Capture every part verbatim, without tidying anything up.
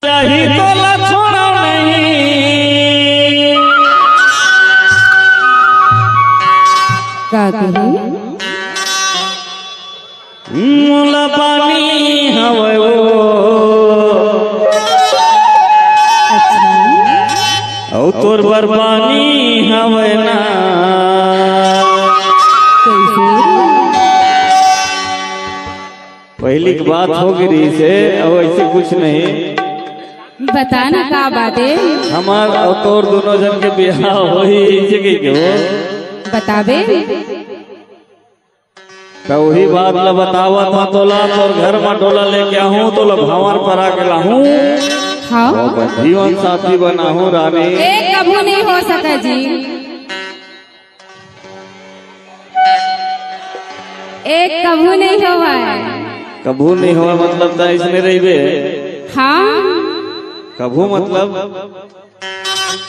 चाही तोला छोड़व नहीं। का कही? मोला पानी हवय वो, अच्छा। अउ तोर बर पानी हवय ना। कैसे? पहिली के बात हो गे रिहिस हे, अउ ऐसे कुछ नहीं। बता ना का बात हे? हमर अउ तोर दोनों झन के बिहाव होही, ऐसे कहिके हो। बताबे? त उही बात ला बतावत हंव तोला, तोर घर म डोला लेके आहूं, तोला भांवर परा के लाहूं। हाँ। अउ जीवन साथी बनाहूं रानी। ए, कभू नहीं हो सके जी। ए, कभू नहीं होवय। कभू नहीं होवय मतलब त अइसने रहिबे। हाँ। कभू मतलब?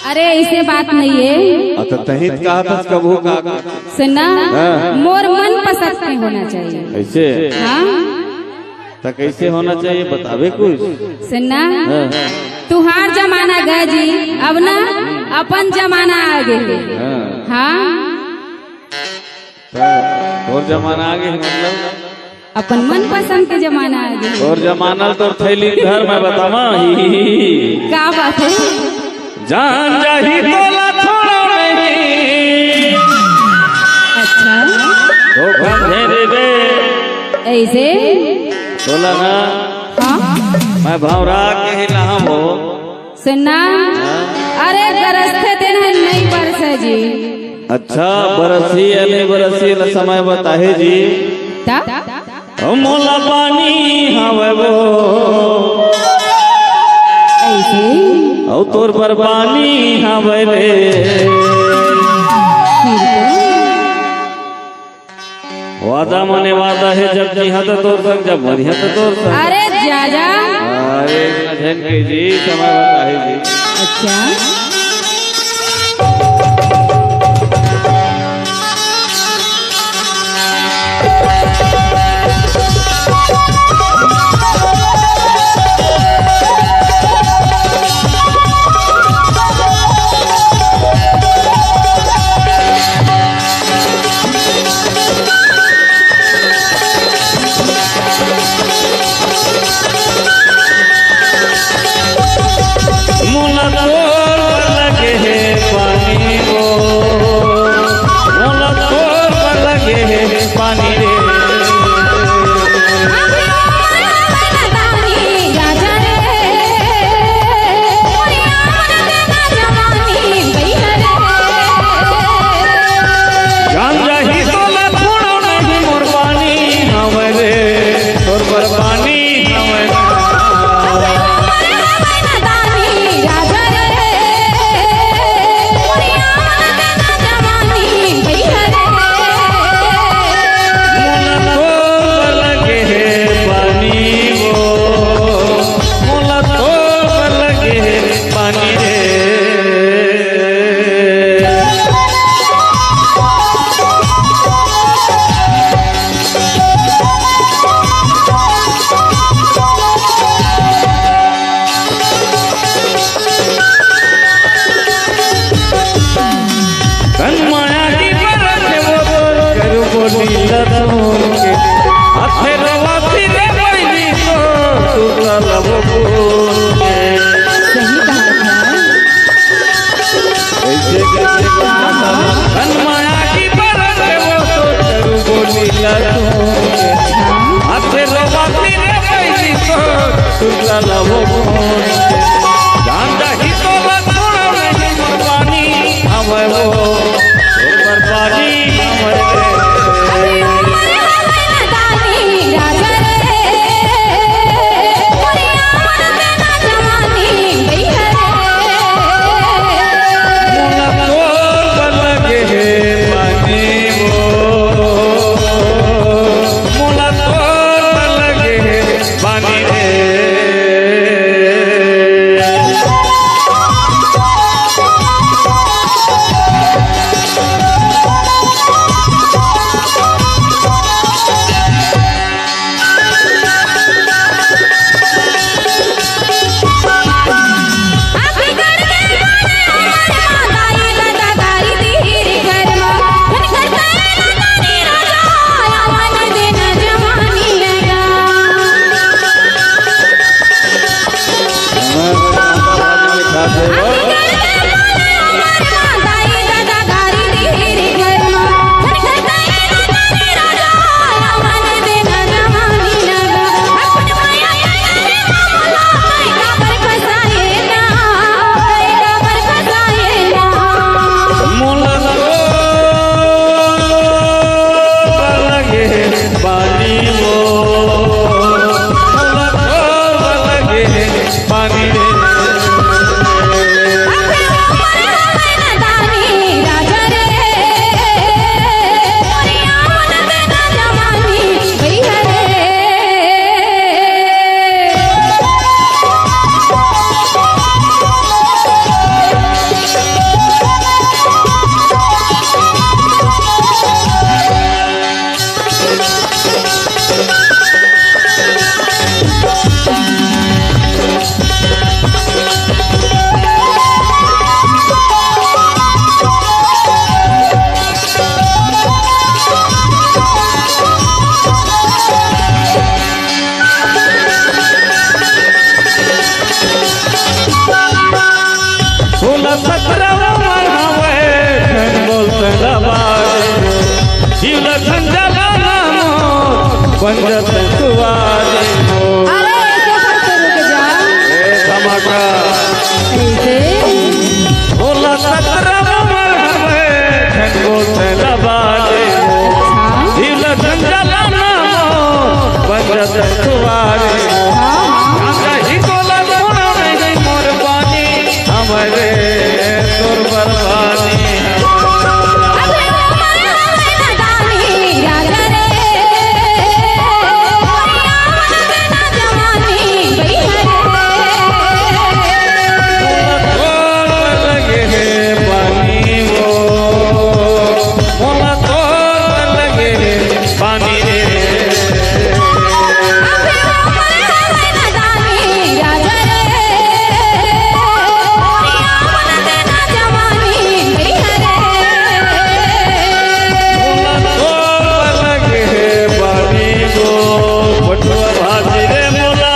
अरे, ऐसे बात नहीं है। अच्छा, तहीं त कहत हस कभू का? सुन ना, हाँ। मोर मन पसंद के होना चाहिए। ऐसे? हाँ। त कैसे होना चाहिए, बताबे कुछ? सुन ना, हाँ। तुहार जमाना गए जी, अब ना अपन जमाना आ गे। हाँ। हाँ। त तोर जमाना आ गे मतलब? अपन मनपसंद के जमाना आ गे। तोर जमाना ल तोर थैली धर, मैं बतावा। का बात है? जान जाही तोला छोड़व नहीं। अच्छा। धोखा दे देबे। ऐसे? तोला ना। हाँ। मैं भंवरा के ही लाहूं। सुन ना, अरे गरजथे तेन ह नइ बरसय जी। अच्छा, बरसही या नइ बरसही, एला समय बताही जी। त? ओ मोला पानी हवय वो। ऐसे? अउ तोर बर पानी हवय रे। फिर तो? वादा मने वादा हे, जब जिहां त तोर संग, जब मरिहां त तोर संग। अरे जा जा। अरे इतना झन के जी, समय बताही जी। अच्छा। मोला तोर बर लगे हे पानी वो, मोला तोर बर लगे हे पानी रे। जान जाही तोला छोड़व नहीं मोर पानी हवय रे, तोर बर पानी हवय ना। मोला तोर बर लगे हे पानी वो, मोला तोर बर लगे हे पानी रे। तन माया की परत वो तोर करू बोली लतों के। हाथे रवा फिरे बैली तो सुता लबो बोल के। सही बात है। ऐसे कैसे तन माया की परत वो तोर करू बोली लतों के। हाथे रवा फिरे बैली तो सुता लबो बोल के। जान जाही तोला छोड़व नहीं मोर पानी हवय वो, तोर बर पानी हवय रे। मोला तोर बर लगे हे पानी वो, मोला तोर बर लगे हे पानी रे। सोलह सत्रह उमर हवे, झन बोल तंगवा दे, जीव ल झन जला ना मोर, बन जत सुवारी मोर। अरे, ऐसे मत करो के जा। ए धमाका। ऐसे? सोलह सत्रह उमर हवे, झन बोल तंगवा दे मोर। अच्छा। जीव ल झन जला ना मोर, बन जत सुवारी मोर। हाँ, हाँ। काका ही तोला सोना नहीं मोर पानी, हमरे तोर बरबादी। तोर लगे हे पानी वो, मोला तोर लगे हे पानी रे। मोला तोर लगे हे पानी वो, बटुआ भाजी रे मोला।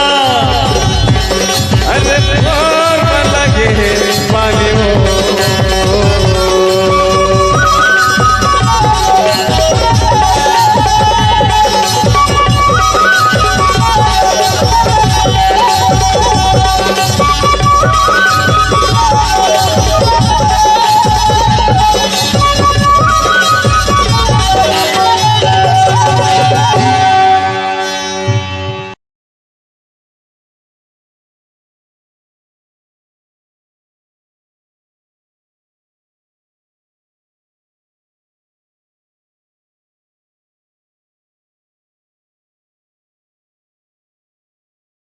अरे तोर लगे हे पानी वो।